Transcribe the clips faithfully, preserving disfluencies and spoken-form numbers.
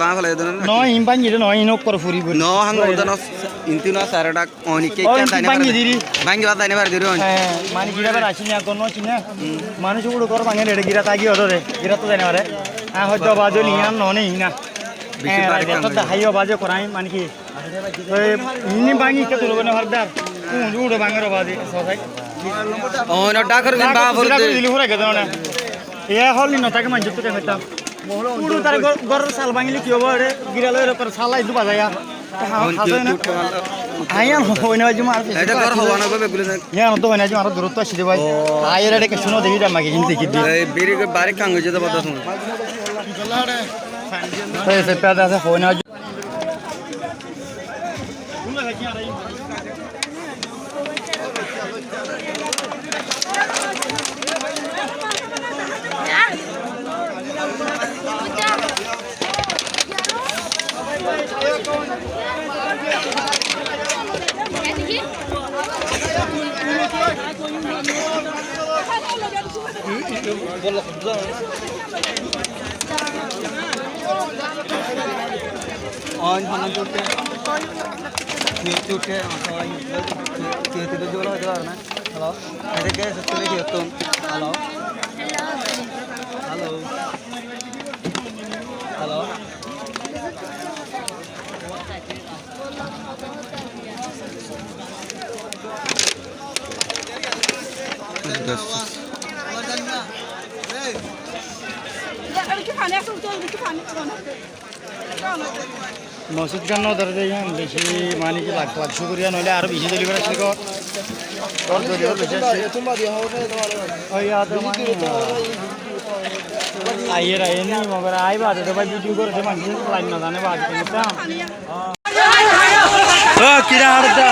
báñgi félai dóna. No, in báñgi dé, no, in ókkor furi furi. No, hán furi dóna, in tún no, sare dhak, oni ke. Ó, kán in zaine báñgi fare diri. Báñgi báñgi zaine fare diri, ó. Hé, mani gira bar aci na, gon no aci na. Hmm. Manúc uçu gor báñgi, ere gira tagi ódde, gira to zaine fare. Há, hoito bajo ni, ar no ni na. Beci. Hé, bare raite kan to hoiye. Hayo bajo korai, mani ki. Toi, inni báñgi ikká tulo gone fardar. Un, uço báñgi ro badi, sosai. Ó, no, dhakar din dhakar bá din, fori dhakar de. Dili fura gede na. Iya hol ni no táke manjur to hoitam. Uço tar gor, gor sal báñgile ki óibo re, giralo re kor sala idu bazaya. Ha, on ha, ki na. Tutte mal. Ayan hoi na juma. Ede gor hoi na gor begulo na. Iya no to hoi na juma, ar durot to asile bái. Ó. Ayer ede ke suno dehi da magi jin dekhi di. Ei biri ke bare kan goje da bada sun. Ei se pada se hoi na. Hello. Hello. Hello. Masjid gan no dóre de, iyan beci mani ki lak lak cúkuriya, noile aró beci deliver asé gó. Tor deliver beci asé. Oi, ya to mani. Ayer, ayer ni, magar ai bade to bái video gore de mani, line no zane bade. Ó, kira harda.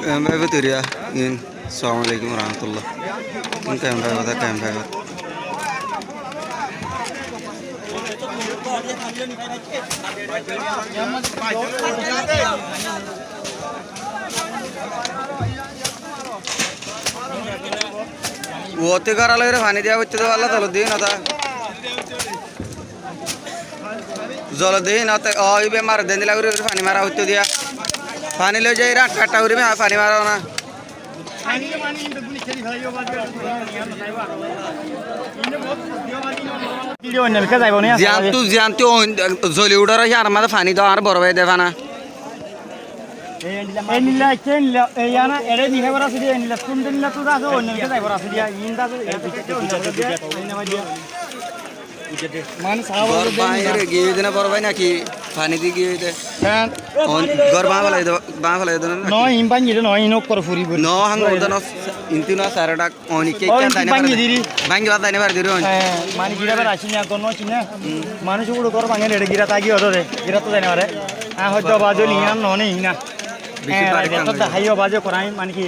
Em, bái, bái, turiya, in. Assalamu alaikum warahmatullah. In kaim bái, bái, kaim bái, bái. Uote gora loire fani diya foitte de, Allah tolo diye no ta. Zolo diye no ta, o, ibe mare de endilla gori gori fani mara foitte diya. Fani loi jai, atta atta gori fani mara na. Ziyantu, ziyantu, zoli uçar, yar maze fani do, ar boro bái de fana. Endilla, endilla, endilla, e, yana, ere ni hebar asé de, endilla, tun endilla, tun asé, oinno ke zaibar asé de, inda asé, inda asé, oinno ke zaibar asé de. Mani sahab gor báñgi giyé de na boro bái naki fani di giyé de? Há. On, gor báñgi félai de, báñgi félai de na naki? No, in báñgi de no, in ókkor furi furi. No, hán furi de no, in tún no, sare dhak. Oni ke, ó, kán zaine fare diri. Báñgi báñgi zaine fare diri, ó. Hé, mani gira bar aci na, gon no aci na. Hmm. Manúc uçu gor báñgi, ere gira tagi ódde, gira to zaine fare. Há, hoito bajo ni, ar no ni na. Beci. Hé, bare raite kan to goje. Hayo bajo korai, mani ki.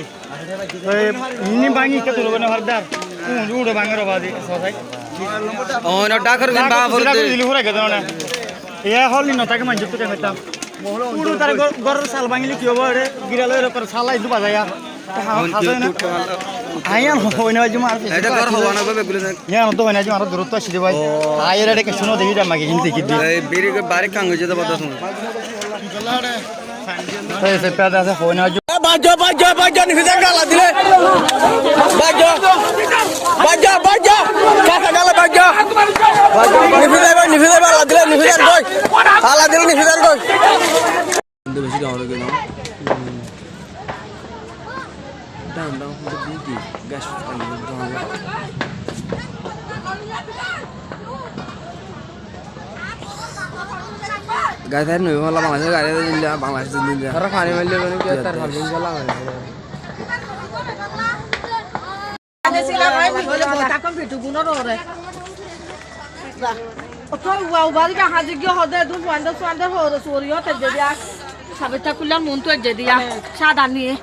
Toi, inni báñgi ikká tulo gone fardar. Un, uço báñgi ro badi, sosai. Ó, no, dhakar din bá fori de. Dhakar din dhakar dili fura gede na. Iya hol ni no táke manjur to hoitam. Uço tar gor, gor sal báñgile ki óibo re, giralo re kor sala idu bazaya. Ha, on ha, ki na. Tutte mal. Aññí yián hoói no faijjum, ar Ede gór hoói no faijjum, ar durottu accíl de bái. Yián hoói no faijjum, ar durottu accíl de bái. Ó. Aññí yián ere kessú no dekí de, magi gín dekí de. Ei biri bari kang goijjé de bada sun. Ei se peda se hoói no faijjum. Baijjo, baijjo, baijjo, nifidar gala dile. Baijjo. Baijjo, baijjo. Kasa gala baijjo. Nifidar goi, nifidar goi, ala dile, nifidar goi. Ala dile, nifidar goi. Beci dangor ói giyé na? Dangor, dangor, dangor, dangor. Gas fire noóibo, Bangladecór gari dilla, Bangladecór dilla. Tará faní maille, mane ki, tará faní dilla. Oto uwa uwa diba hazi giyé hode, dun fuainde fuainde hore sori ote jedi ak. Sabita kulan muntu jedi ak. Sada niye.